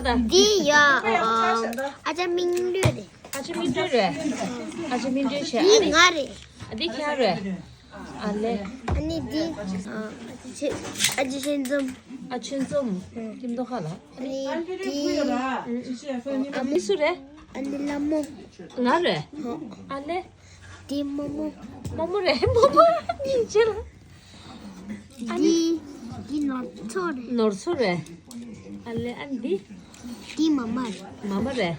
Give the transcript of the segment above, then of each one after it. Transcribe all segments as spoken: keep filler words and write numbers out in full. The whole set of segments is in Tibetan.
འདི་ཡ། ཨ་ཅག་མིང་ལུས་རེད། ཨ་ཅག་མིང་ལུས་རེད། ཨ་ཅག་མིང་ལུས་བྱས། འདི་ང་རེད། ཨ་འདི་ཁྱེད་རེད། ཨ་ལེ། ཨ་ནི་འདི། ཨ་ཅག་ཆེ། ཨ་ཅག་ཆེན་འཛོམས། ཨ་ཆེན་འཛོམས། ཀིམ་དོ་ཁ་ལ། ཨ་ནི་འདི། ཨ་མི་སུ་རེད། ཨ་ནི་ལྷ་མོ། ང་རེད། ཨ་ལེ། འདི་རྨོ་མོ། རྨོ་མོ་རེད། རྨོ་མོ་གཉིས་བྱས་ལ། ཨ་ནི། འདི་འདི་ནོར་འཚོ་རེད། ནོར་འཚོ་རེད། ཨ་ལེ་ཨ་འདི། འདི་མ་མ་རེད། མ་མ་རེད།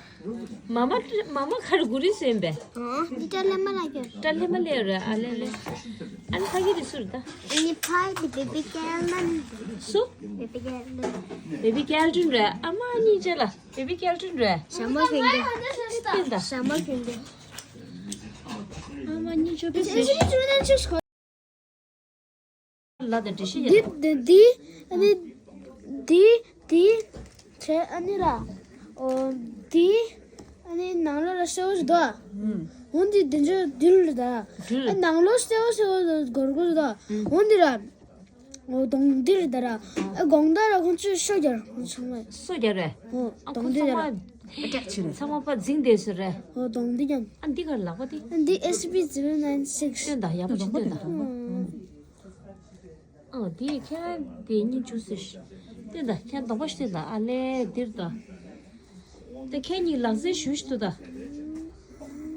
མ་མ་མ་མ་ག་རེ་གུ་རི་སུ་ཡིན་པས། ཨོ་འདི་ཏྲ་ལེ་མ་ལ་གྱོན། ཏྲ་ལེ་མ་ལེ་རེད། ཨ་ལེ་ལེ། ཨ་ནི་ཕ་གི་རི་སུ་རེད་ད། ཨ་ནི་ཕ་གི་བེ་བི་ཀེལ་མན། སུ། བེ་བི་ཀེལ་མན། བེ་བི་ཀེལ་ཏྲིན་རེད། ཨ་མ་གཉིས་བྱས་ལ། བེ་བི་ཀེལ་ཏྲིན་རེད། ཞྭ་མོ་གྱོན་གྱི། ཏན་ད། ཞྭ་མོ་གྱོན་གྱི། ཨ་མ་གཉིས་ཆོ་པེ་སེ། ལ་དང་འདྲི་ཤེས་ཡ། འདི་འདི་འདི་ཨ་ནི་འདི་འདི་བྱས་ཨ་ནི་ར། ཨོ་འདི་ཨ་ནི་ནང་ལོགས་ལ་སེར་པོ་ཞིག་འདུག་ཨ། ཨུམ། འོ་འདི་འདི་ཚོ་འདི་ལ་ད། འདི་ལ། ཨ་ནང་ལོགས་སེར་པོ་སེར་པོ་སྒོར་སྒོར་འདུག་ཨ། ཨུམ། འོ་འདི་ར། ཨོ་གདོང་འདི་ལ་ད་ར། ཨ་གོང་ད་ར་ཁོང་ཚོས་སོ་རྒྱག་ཁོང་ཚང་མས། སོ་རྒྱག་རེད། ཨོ་ཨ་གདོང་འདི་ཚང་ད་མ། ར། ཨ་ཀྱག་ཆེ་རེད། ཚང་མ་པ་འཛིང་བསྡད་སོ་རེད། ཨོ་གདོང་འདི་ཀྱང་། ཨ་འདི་གར་ལག་པ་འདི། ཨ་འདི་ཨེས་པི་ཛི་རོ་ནའིན་སིགས། སྟོན་ད་ཡག་པོ་ཅིག་སྟོན་ད། ཨོ། ཨ་འདི་ཁྱེད་རང་འདི་གཉིས་བཅུ་སུ་ཞིག་སྟོན་ད་ཁྱེད་རྡོག་པ་ཞིག་སྟོན་ད་ཨ་ལེ་འདིར་ད། དེ་ཁྱེད་གཉིས་ལག་རྩལ་ཞུ་ཞིག་ཏུ་ད།